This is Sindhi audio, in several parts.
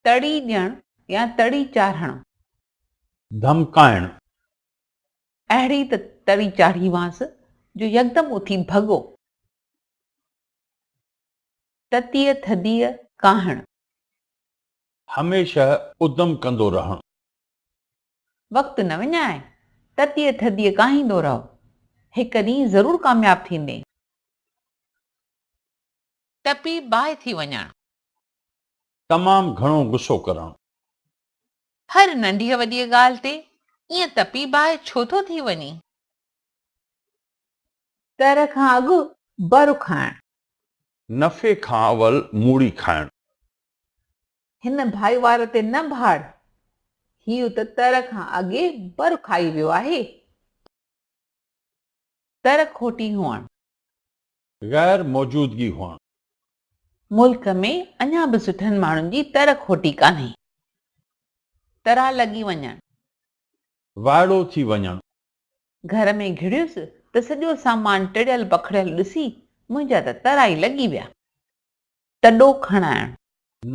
تڙي ڏيڻ يا تڙي چاڙهڻ. ڌمڪائڻ. اهڙي ته تڙي چاڙهيمانس جو يڪدم اٿي ڀڳو. تتيء ٿڌيء ڪاهڻ. هميشه ادم ڪندو رهڻ. وقت نه وڃاء، تتيء ٿڌيء ڪاهيندو رهه، هڪ ڏينهن ضرور ڪامياب ٿيندين. تپي باهه ٿي وڃڻ. تمام گهڻو غصو ڪرڻ. هر ننڍيء وڏيء ڳالهه تي ائين تپي باهه ڇو ٿو ٿي وڃين؟ تر کان اڳ بر کائڻ. نفعي کان اول موڙي کائڻ. هن ڀائيوار تي نه ڀاڙ، هيء ته تر کان اڳي بر کائي ويو آهي. تر کوٽي هئڻ. غير موجودگي هئڻ. ملڪ ۾ اڃا به سٺن ماڻهن جي تر کوٽي ڪانهي. ترا لڳي وڃڻ. وائڙو ٿي وڃڻ. گهر ۾ گهڙيس ته سڄو سامان ٽڙيل پکڙيل ڏسي منهنجا ته ترا ئي لڳي ويا. تڏو کڻائڻ.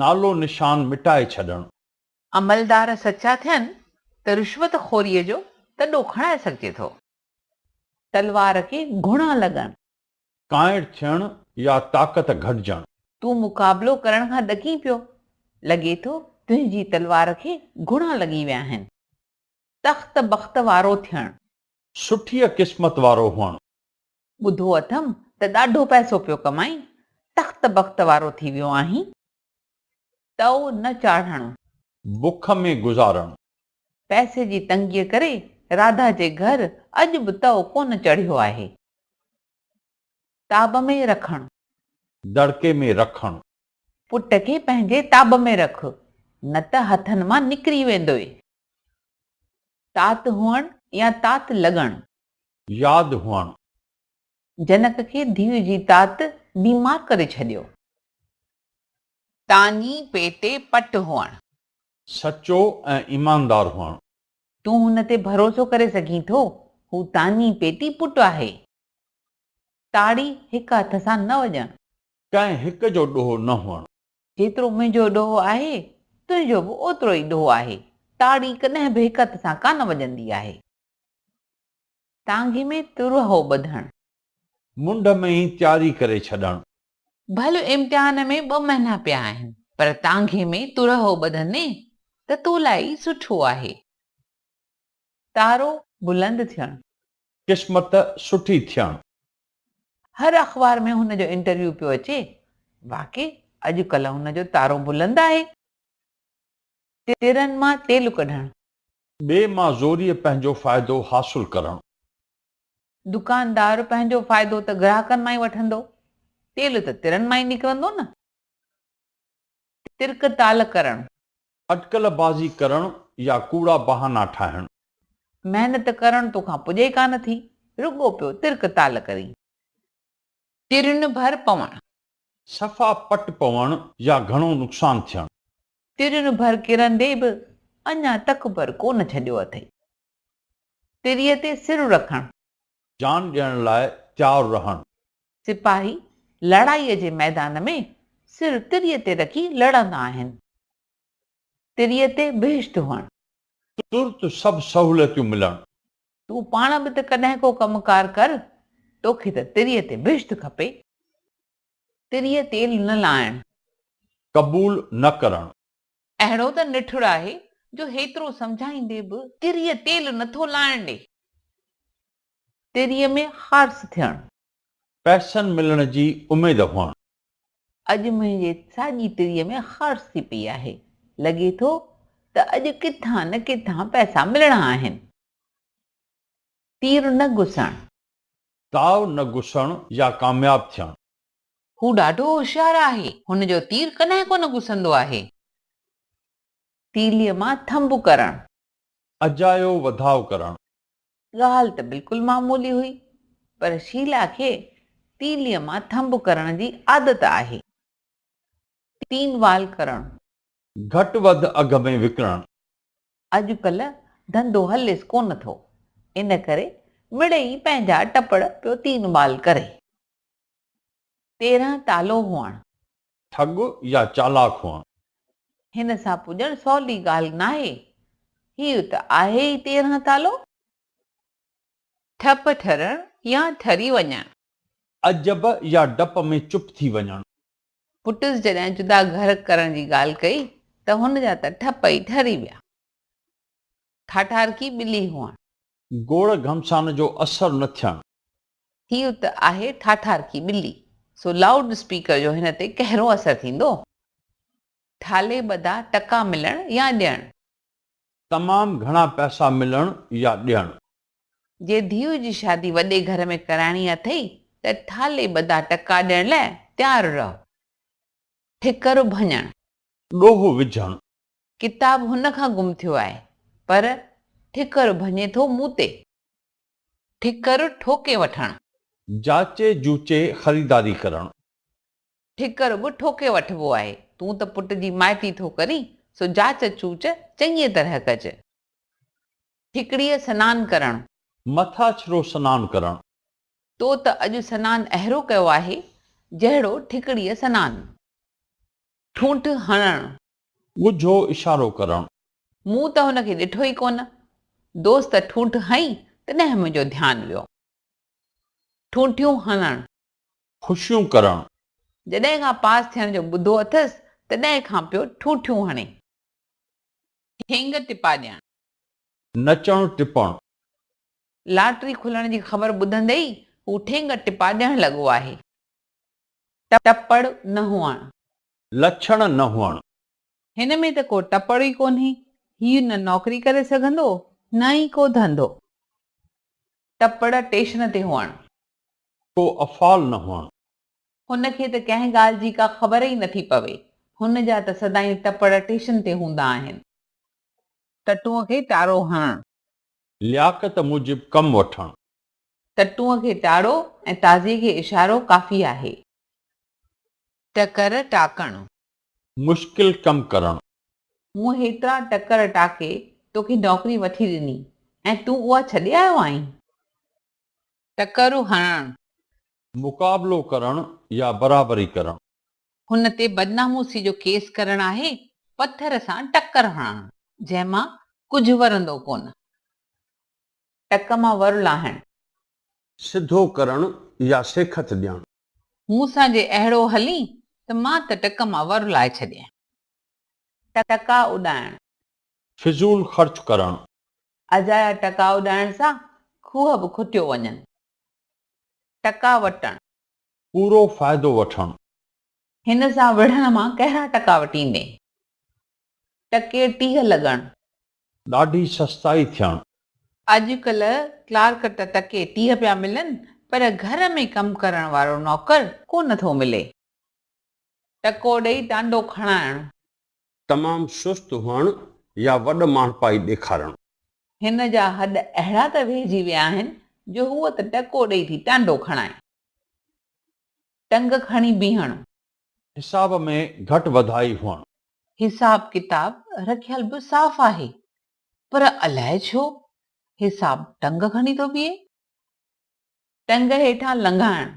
نالو نشان مٽائي ڇڏڻ. عملدار سچا ٿين ته رشوت خوريء جو تڏو کڻائي سگهجي ٿو. تلوار کي گهڻا لڳڻ. ڪانئر ٿيڻ يا طاقت گهٽجڻ. تون مقابلو ڪرڻ کان ڏڪين پيو. لڳي ٿو تنهنجي تلوار کي گهڻا لڳي ويا آهن. تخت بخت وارو ٿيڻ. سٺيء قسمت وارو هئڻ. ٻڌو اٿم ته ڏاڍو پئسو پيو ڪمائين، تخت بخت وارو ٿي ويو آهين. تئو نه چاڙهڻ. بک ۾ گذارڻ. پئسي جي تنگيء ڪري راڌا جي گهر اڄ به تئو ڪونه چڙهيو آهي. تاب ۾ رکڻ. دڙڪي ۾ رکڻ. پٽ کي پنهنجي تاب ۾ رک، نه ته هٿن مان نڪري ويندوئي. تات هئڻ يا تات لڳڻ. ياد هئڻ. جنڪ کي ڌيء جي تات بيمار ڪري ڇڏيو. تاڃي پيٽي پٽ هئڻ. سچو ۽ ايماندار هئڻ. تون هن تي ڀروسو ڪري سگهين ٿو، هو تاڃي پيٽي پٽ آهي. تاڙي هڪ هٿ سان نه وڄڻ. ڪنهن هڪ جو ڏوهه نه هئڻ. جيترو منهنجو ڏوهه آهي، تنهنجو به اوترو ئي ڏوهه آهي. تاڙي ڪڏهن به هڪ هٿ سان ڪانه وڄندي آهي. تانگهي ۾ ترهو ٻڌڻ. منڍ ۾ ئي تياري ڪري ڇڏڻ. ڀل امتحان ۾ ٻه مهينا پيا آهن، پر تانگهي ۾ ترهو ٻڌندين ته تو لاء ئي سٺو آهي. تارو بلند ٿيڻ. قسمت سٺي ٿيڻ. هر اخبار ۾ هن جو انٽرويو پيو اچي. واقعي اڄ ڪلهه هن جو تارو بلند آهي. ترن مان تيل ڪڍڻ. ٻئي مان زوريء پنهنجو فائدو حاصل ڪرڻ. دڪاندار پنهنجو فائدو ته گراهڪن مان ئي وٺندو، تيل ته ترن مان ئي نڪرندو نه. ترڪ تال ڪرڻ. اٽڪل بازي ڪرڻ يا ڪوڙا بهانا ٺاهڻ. محنت ڪرڻ توکان پڄي ڪانه ٿي، رڳو پيو ترڪ تال ڪرين. ترن ڀر پوڻ. صفا پٽ پوڻ يا گهڻو نقصان ٿيڻ. ترين ڀر ڪرندي به اڃا تڪبر ڪونه ڇڏيو اٿئي. تريء تي سر رکڻ. جان ڏيڻ لاء تيار رهڻ. سپاهي لڙائيء جي ميدان ۾ سر تريء تي رکي لڙندا آهن. تريء تي بهشت هئڻ. ترت سڀ سهوليتون ملڻ. تون پاڻ به ته ڪڏهن ڪو ڪم ڪار ڪر، توکي ته تريء تي بهشت کپي. تريء تيل نه لائڻ. قبول نه ڪرڻ. اهڙو ته نٺر آهي جو هيترو سمجهائيندي به تريء تيل نه ٿو لائڻ ڏي. تريء ۾ خارس ٿيڻ. پئسن ملڻ جي اميد هئڻ. اڄ منهنجي ساڄي تريء ۾ خارس ٿي پئي آهي. لڳي ٿو ته اڄ ڪٿان نه ڪٿان پئسا ملڻا آهن. تير نه گسڻ. تاء نه گسڻ يا ڪامياب ٿيڻ. هو ڏاڍو هوشيار آهي. هن جو تير ڪڏهن ڪونه گسندو آهي. تيليء مان ٿنڀ ڪرڻ. اجايو وڌاء ڪرڻ. ڳالهه ته بلڪل معمولي هئي، پر شيلا کي تيليء مان ٿنڀ ڪرڻ جي عادت آهي. تين وال ڪرڻ. گهٽ وڌ اگهه ۾ وڪڻڻ. اڄ ڪلهه ڌنڌو هليس ڪونه ٿو، ان ڪري مڙئي پنهنجا ٽپڙ پيو تين وال ڪري. 13 تالو هئڻ. ٺڳ يا چالاڪ هئڻ. هن سان پڄڻ سولي ڳالهه ناهي. هيء ته آهي ئي 13 تالو. ٺپ ٺرڻ يا ٺري وڃڻ. عجب يا ڊپ ۾ چپ ٿي وڃڻ. پٽس جڏهن جدا گهر ڪرڻ جي ڳالهه ڪئي ته هن جا ته ٺپ ئي ٺري ويا. ٺاٺارڪي ٻلي هئڻ. گوڙ گهمسان جو اثر نه ٿيڻ. هيء ته آهي ٺاٺارڪي ٻلي، سو لائوڊ اسپيڪر جو هن تي ڪهڙو اثر ٿيندو؟ ٺالهي ٻڌا ٽڪا ملڻ يا ڏيڻ. تمام گهڻا پئسا ملڻ يا ڏيڻ. جي ڌيء جي شادي وڏي گهر ۾ ڪرائڻي اٿئي ته ٺالهي ٻڌا ٽڪا ڏيڻ لاء تيار رهه. ٺڪر ڀڃڻ. ڏوهه وجهڻ. ڪتاب هن کان گم ٿيو آهي، پر ٺڪر ڀڃي ٿو مون تي. ٺڪر ٺوڪي وٺڻ. جاچي جوچي خريداري ڪرڻ. ٺڪر به ٺوڪي وٺبو آهي. تون ته پٽ جي مائٽي ٿو ڪرين، سو جاچ چوچ چڱيء طرح ڪج. ٺڪڙيء سنان ڪرڻ. مٿاڇرو سنان ڪرڻ. تو ته اڄ سنان اهڙو ڪيو آهي، جهڙو ٺڪڙيء سنان. ٺونٺ هڻڻ. ڳجهو اشارو ڪرڻ. مون ته هن کي ڏٺو ئي ڪونه. دوست ٺونٺ هنئي، تڏهن منهنجو ڌيان ويو. ٺونٺيون هڻڻ. خوشيون ڪرڻ. جڏهن کان پاس ٿيڻ جو ٻڌو اٿس، تڏهن کان پيو ٺونٺيون هڻي. ٺينگ ٽپا ڏيڻ. نچڻ ٽپڻ. لاٽري کلڻ جي خبر ٻڌندي ئي هو ٺينگ ٽپا ڏيڻ لڳو آهي. ٽپڙ نه هئڻ. لڇڻ نه هئڻ. هن ۾ ته ڪو ٽپڙ ئي ڪونهي. هيء نه نوڪري ڪري سگهندو، نه ئي ڪو ڌنڌو. ٽپڙ ٽيشن تي هئڻ. ڪو افعال نه هئڻ. هن کي ته ڪنهن ڳالهه جي ڪا خبر ئي نٿي پوي. هن جا ته سدائين ٽپڙ ٽيشن تي هوندا آهن. ٽٽونء کي ٽارو هڻڻ. لياقت موجب ڪم وٺڻ. ٽٽونء کي ٽاڙو ۽ تازيء کي اشارو ڪافي آهي. ٽڪر ٽاڪڻ. مشڪل ڪم ڪرڻ. مون هيترا ٽڪر ٽاڪي توکي نوڪري وٺي ڏني ۽ تون اها ڇڏي آيو آهين؟ ٽڪر هڻڻ. مقابلو ڪرڻ يا برابري ڪرڻ. هن تي بدناموسي جو ڪيس ڪرڻ آهي پٿر سان ٽڪر هڻڻ، جنهن مان ڪجهه ورندو ڪونه. ٽڪ مان ور لاهڻ. سڌو ڪرڻ يا سيکت ڏيڻ. مون سان جي اهڙو هلين ته مان ته ٽڪ مان ور لاهي ڇڏيان. ٽڪا اڏائڻ. فضول خرچ ڪرڻ. اجايا ٽڪا اڏائڻ سان کوهه به کٽيو وڃن. ٽڪا وٽڻ. پورو فائدو وٺڻ. هن سان وڙهڻ مان ڪهڙا ٽڪا وٽيندين؟ ٽڪي ٽيهه لڳڻ. ڏاڍي سستائي ٿيڻ. اڄڪلهه ڪلارڪ ته ٽڪي 30 پيا ملن، پر گهر ۾ ڪم ڪرڻ وارو نوڪر ڪو نه ٿو ملي. ٽڪو ڏئي ٽانڊو کڻائڻ. تمام سست هئڻ يا وڏ ماڻهپائي ڏيکارڻ. هن جا هڏ اهڙا ته ويهجي ويا آهن جو هوء ته ٽڪو ڏئي ٿي ٽانڊو کڻائي. ٽنگ کڻي بيهڻ. حساب ۾ گهٽ وڌائي هئڻ. حساب ڪتاب رکيل به صاف آهي، پر الائي ڇو حساب ٽنگ کڻي ٿو بيهي. ٽنگ هيٺان لنگهائڻ.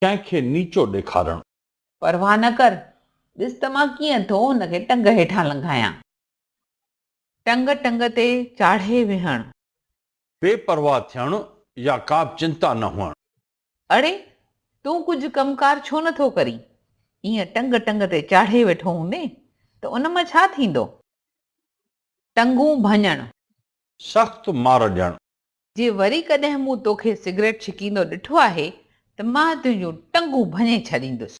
ڪنهن کي نيچو ڏيکارڻ. پرواهه نه ڪر، ڏس ته مان ڪيئن ٿو هن کي ٽنگ هيٺان لنگهايان. ٽنگ ٽنگ تي چاڙهي ويهڻ. بي پرواهه ٿيڻ يا ڪابه چنتا نه هئڻ. اڙي، تون ڪجهه ڪم ڪار ڇو نه ٿو ڪرين؟ ائين ٽنگ ٽنگ تي چاڙهي ويٺو هوندين ته ان مان ڇا ٿيندو؟ ٽنگون ڀڃڻ. سخت مار ڏيڻ. جي وري ڪڏهن مون توکي سگريٽ ڇڪيندو ڏٺو آهي ته مان تنهنجون ٽنگون ڀڃي ڇڏيندس.